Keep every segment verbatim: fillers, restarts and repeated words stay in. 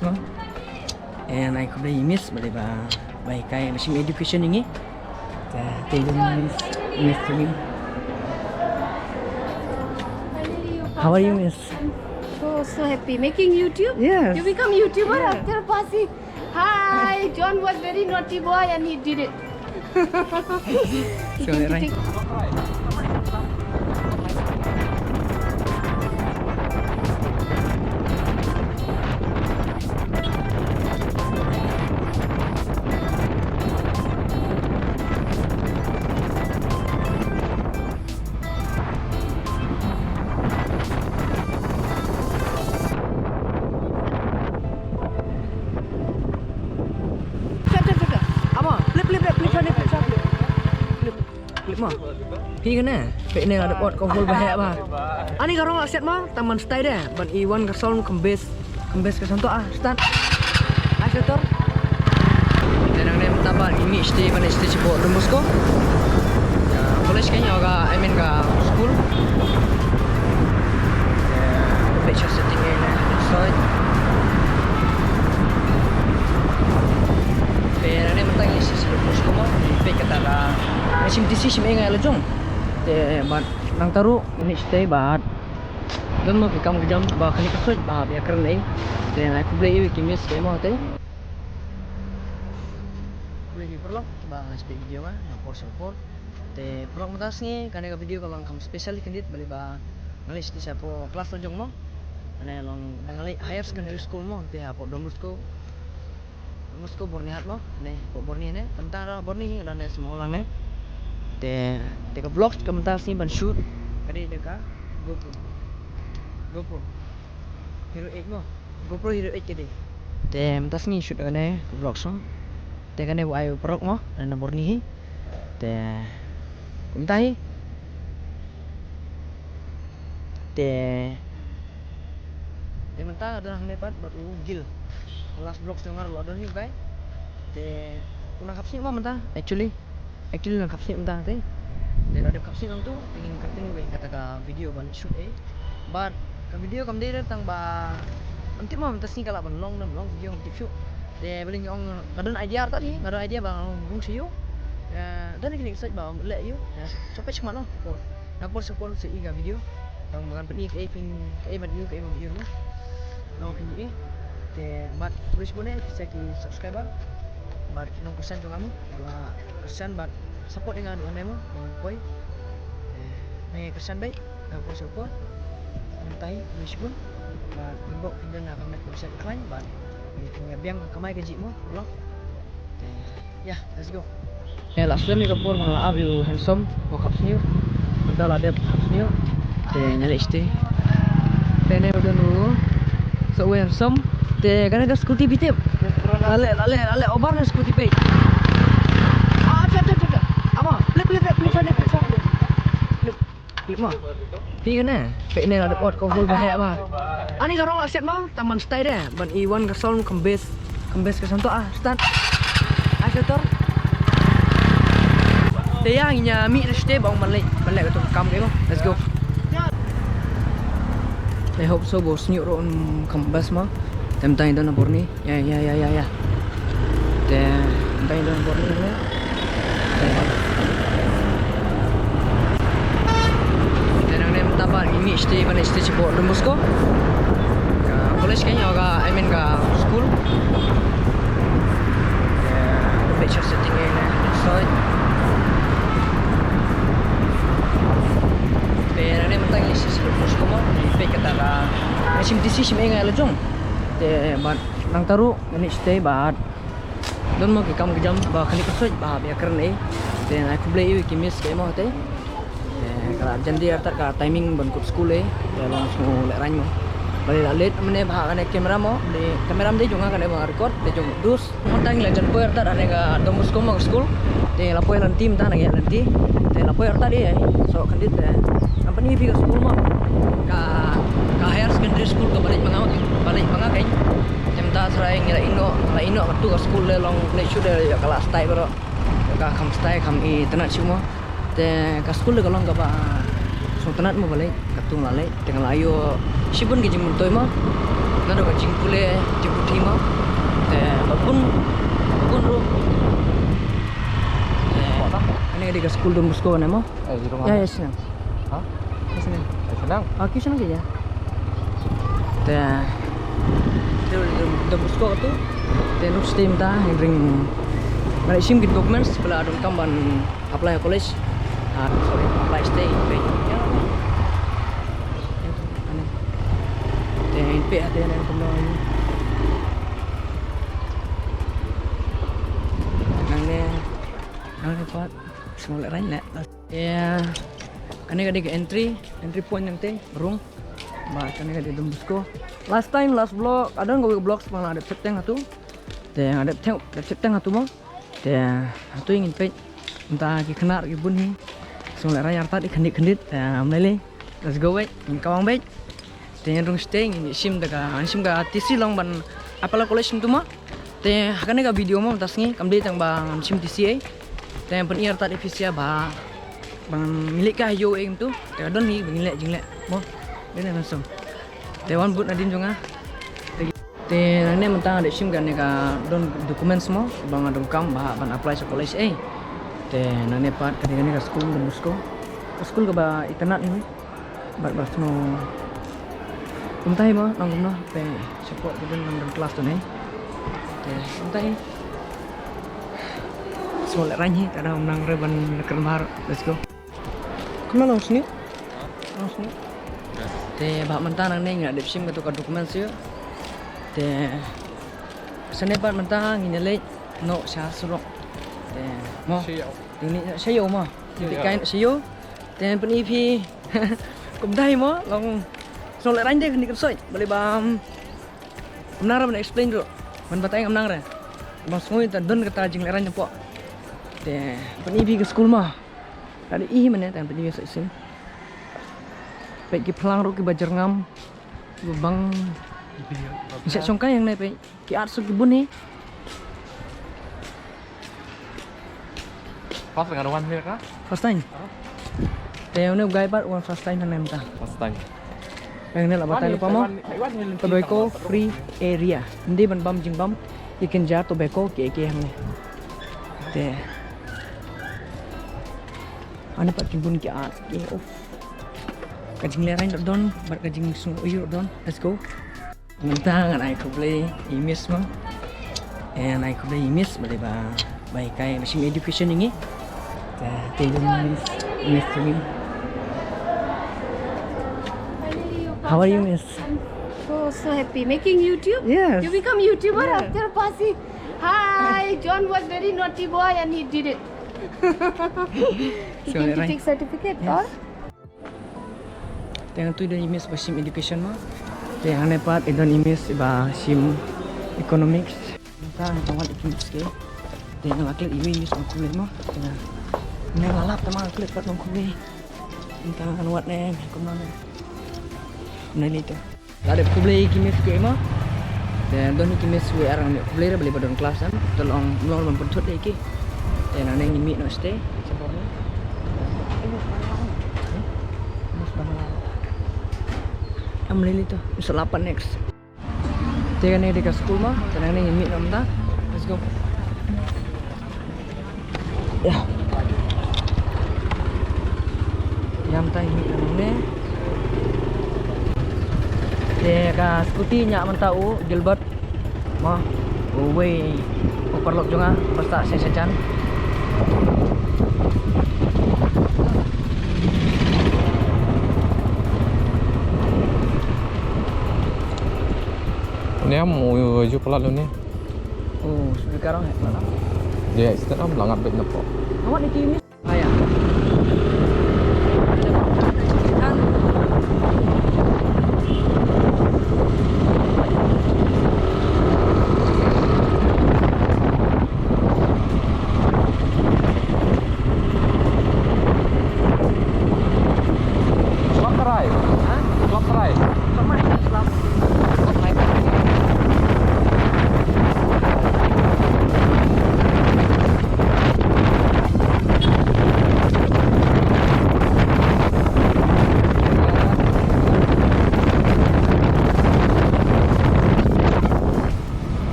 And ai khublei ïa Miss ba dei ba, ba hikai, ba shim education ïa ngi. Te, te ïa Miss, Miss to me. How are you, Miss? Oh, so happy. Making YouTube? Yes. You become YouTuber Yeah. after passing. Hi, John was very naughty boy and he did it. So, right. Amo, flip, flip, flip, flip, flip, flip. Flip, flip mo. Phi kane, phi ne ada pot ko hol bahaya ba. Ani ka rong aset mo, taman stay de, ban i wan ka song kembes, kembes ka santo ah, start. Ai setor. Tenang ne, taban ini stay, ban stay sibuk rumus ko. Ya, college kan ya ka, I mean ka school. Picture setting area, sorry. Pera ne mentang isi sibuk rumus ko mo, pek kata ka. Sim tisi sim engai la jong. Te bad nang taru ini stay bad. Don mo ki kam ki jam ba kali ka soi ba bia kren ai. Te ai khublei ïa ki Miss te mo te. Khublei ki paralok ba ngai stay video ma, na por sel por. Te paralok mynta sngi kane ka video ka long kam special khyndiat balei ba ngi leit sha po class la jong mo. Ane long ba ngi leit higher secondary school mo, te hapoh Don Bosco. Don Bosco Byrnihat mo, ne hapoh Byrni ne. Mynta da Byrni da ne small lang ne. Te, te ka vlog ka mynta sngi ban shoot. Ka dei da ka GoPro. GoPro Hero eight mo. GoPro Hero eight ka dei. Te mynta sngi shoot kane ka vlog so. Te kane u ai u paralok mo, na Byrni hi. Te kumta hi. Te, te mynta nga don hangne pat bad u Gil. Last vlog jong nga la don hi u guy. Te u nang khap snieh mo mynta actually. Actually u nang khap snieh mynta te. Te la dep khap snieh nangtu, te ngin continue ïa kata ka video ban shoot eh. Bad ka video kam dei tang ba ym tip mo mynta sngi ka lah ban long ne ym long, video ngam tip shuh. Te balei ngi ong nga don idea artat hi, nga don idea ba nga ong rung sha ïew. Te don kine ki sait ba leh ïew. Te sa peit shakhmat noh. Por. Na por sa por sa i ka video. Tang ba ngan pyni kaei phin, kaei ban ïew, kaei ban ïew noh. Ngan pyni. Te bad khublei shibun ïa phi sa ki subscriber. Bad ki nongkyrshan jong nga mo. Ba kyrshan bad support ïa nga haduh mynne mo. Ba ngan poi. Te nang ïa kyrshan beit. Na por sa por. Mynta hi khublei shibun. Bad ngi bok pynjah na ka met pynshai khlaiñ bad ngi pynïabiang ka kamai kajih mo, vlog. Te, yeah, let's go. Te la slem ïa ka por ba nga la ap ïa u Handsome, u khap sniew. Mynta la dep khap sniew. Te ngi leit shatei. Te ne u don u. So u Handsome. Te kane ka scooty phi tip. La leh, la leh, la leh over na scooty peit. Ah, tep, tep, tep, tep. Ama, flip, flip, flip, flip, flip, flip. Flip. Flip mo. Phi kane, phi ne la dep ot ko hol ba heh ba. Ani ka rong la set mo, taman stay de, ban i wan ka sound kembes, kembes ka santo ah, start. Ai setor. Te ïa ngin ïa mih shatei ba ong ban leit, ban leit ka tu kam ke mo. Let's go. I hope so ba u snieh ruh un kembes mo. Te mynta ngi don ha Byrni. Ïa, ïa, ïa, ïa, ïa. Te, mynta ngi don ha Byrni ne. Te nangne mynta pat ngi mih shatei, ban leit shatei shapoh Don Bosco. Ka college ka, ïa ka, I mean ka school. Te, picture setting area, sorry. Te nangne mynta ngi leit shatei shapoh Don Bosco mo, ngi peit kata ka. Ngi shim tisi shim ïa nga la jong. Te bad nang taru ngan leit shatei bad don mo ki kam ki jam ba kane ka soi ba bia kren eh. Te ai khublei ïa ki Miss ka mo te. Te ka la jan dei artat ka timing ban kut skul eh. Te long shu leh rang mo. Balei la late mynne ba kane camera mo. Balei camera ym dei jong nga, kane ba nga record, dei jong u Dus. Mynta ngi la jan poi artat hangne ka Don Bosco mo ka skul. Te la poi lynti mynta, nang ïa lynti. Te la poi artat ïa. So khyndiat te. Ngan pyni phi ka skul mo. Ka, ka higher secondary school kaba leit ma nga, ba leit ma nga kein. Te mynta tharai ngi la ïehnoh, la ïehnoh katu ka skul, lei long leit shuh de ïa ka la style baroh. Ïa ka kham style kham itynnad shuh mo. Te ka skul de ka long kaba sngewtynnad mo ba leit, katu nga la leit, te nga la ïoh shibun ki jingmyntoi mo. Naduh ka jingpule, jingputhi mo, Bun, bun ruh. Kane ka dei ka skul Don Bosco ne mo? Eh, jurong. Ya, ya, shnong. Ha? Ya, shnong. Eh, shnong? Ah, ki shnong ki ya. Te, te Don Bosco tu. Te nuk stem ta, hynrei nga la shim ki documents ba la donkam ban apply ha college. Ah, sorry, apply state. Te, te, te, te, te, Nangne, nangne pat, sngewlehrain leh. Ïa, kane ka dei ka entry, entry point nangtei, rung. Ba kane ka dei Don Bosco. Last time, last vlog, I don't know which vlogs ba nga la dep sheptieng hatu. Te nga dep sheptieng, dep sheptieng hatu mo. Te hatu ngin peit. Mynta ki khynnah ki bun hi. Sngewlehrain artat ki khyndiat khyndiat. Te ym lei lei. Let's go beit. Ngin kawang beit. Te ngan rung shatei ngin shim da ka, ngan shim ka T C long ban apply college mynta mo. Te ha kane ka video mo mynta sngi kam dei tang ba ngan shim T C ei. Te ngan pyni artat ïa phi sha ba ban leit ka ha ïew ei mynta. Te ka don hi ba ngin leh jingleh mo. Dei na ngan sum. Te wan bud nadien jong nga. Te Te nangne mynta nga dep shim kane ka don documents mo ba nga donkam ba ban apply sha college ei. Te nangne pat kane kane ka skul Don Bosco. Ka skul kaba itynnad hi. Bad ba sngewbha. Kumta hi mo nang kumno te support ka don nang don class to ne. Te kumta hi. Sngewlehrain hi, ka dang nang re ban kren bha. Let's go. Kumno long sini? Long sini. Te ba mynta nangne ngi la dep shim kato ka document sha. Te sene ba mynta ngi la leit noh sha surok. Te mo. Sha ïew. Te ngi sha ïew mo. Te kai sha ïew. Te pyni phi. Kumta hi mo long. Sngewlehrain de kane ka soi. Balei ba ym nang re ban explain ruh. Ban batai ym nang re. Ba sngewthuh don kata jinglehrain hapoh. Te pyni phi ka skul mo. Ka dei hi mane tang pynïoh sa shisien. Peit ki phlang ruh kiba jyrngam. Kiba bang. Sa shongkai hangne peit ki art ruh ki bun hi. First time ka wan hi ka? First time. Te une u guy pat wan first time hangne mynta. First time. Hangne la batai lypa mo. Tobacco free area. Ym dei ban bam jingbam. Ki kynja tobacco kiei kiei hangne. Te. Hangne pat ki bun ki art. Ki, oh. Ka jinglehrain don bad ka jingsngew ïa don. Let's go. Mynta ngan ai khublei ïa i Miss mo. Eh, ngan ai khublei ïa i Miss balei ba ba hikai ba shim education ïa ngi. Te, te ïa i Miss, Miss to me. How are you, Miss? I'm so, so happy. Making YouTube? Yes. You become YouTuber after passing. Hi, John was very naughty boy and he did it. He came to take certificate, or? Te hangtu i don i Miss ba shim education mo. Te hangne pat i don i Miss ba shim economics. Te nga la klet iwei i Miss ba khublei mo. Te nga la lap te nga la klet pat ba khublei. Te nga la wad ne kumno ne. Nalito. Te dep khublei ki Miss ki mo. Te don ki Miss wi arang ne khublei re balei ba don class em. Te long long ban pynthut de ki. Te nangne ngin mih noh shatei. Miss Bangla. Am lili to. Miss Lapan next. Te kane dei ka skul mo. Te nangne ngin mih noh mynta. Let's go. Ïa. Ïa mynta i mih nangne. Te ka scooty ñiah mynta u Gilbert. Mo. Uwei u paralok jong nga ba sah sha sha jan. Une am u ju palat luni. Oh, speaker ang, eh, mana? Dia, stand up, langat bit napo. Awak ni T V. Ah, ya. Klap try. Ha? Klap try. Klap mai, klap. Klap mai.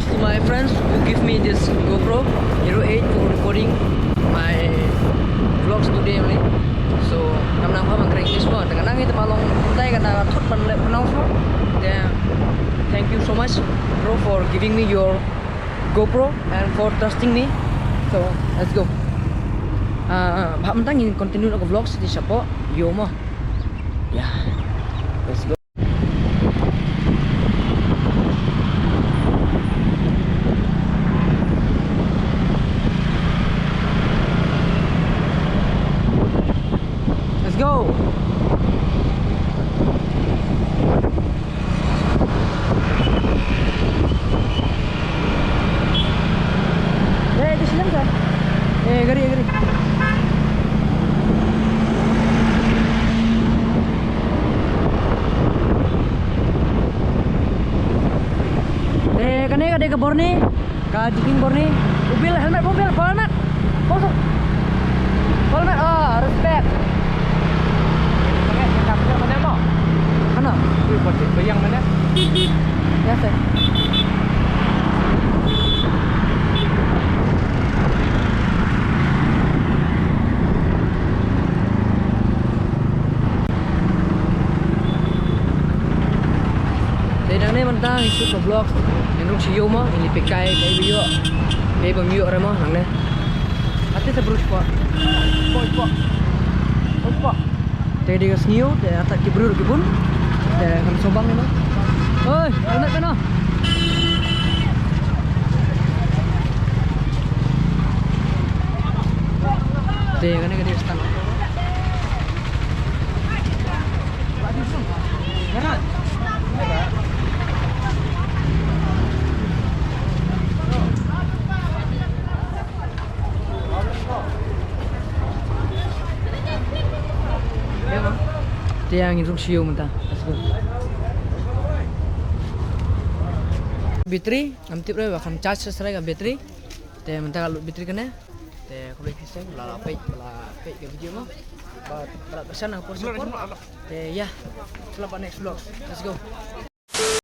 To my friends who give me this GoPro Hero eight for recording my vlogs today only. So, kam nang pha ban kren English mo, tang nang ita malong tai kana thut ban le pronounce mo. Then, thank you so much, bro, for giving me your GoPro and for trusting me. So, let's go. Ah, bha, mynta ngin continue na ka vlog siti shapoh ïew mo. Yeah. Let's go. Let's go. Eh, di sini kan? Eh, gari, gari. Eh, kane ka dei ka Borne. Ka jiking Borne. U Bill, helmet, u Bill, helmet. Helmet, ah, respect. Helmet, kita punya mana mo? Ano? Wih, pati bayang mana? Biasa. Te nangne mynta ngi shoot ka vlog. Ngin rung shu ïew mo, ngin leit pekai kaei ba ïoh, kaei bym ïoh re mo nangne. Ate sa briew spot. Spot, spot. Spot. Te dei ka sngi ïew, te ata ki briew ki bun. Te kan sngewbang ïa mo. Oi, helmet pano. Te kane ka dei ka stand. Te ïa ngin rung shu ïew mynta. Let's go. Battery, ngam tip re ba kan charge shuh shuh ka battery. Te mynta ka lut battery kane. Te khublei phi seng ba la peit, ba la peit ka video mo. Ba, ba la peit shane por shane por. Te ïa. Shu lap ha next vlog. Let's go.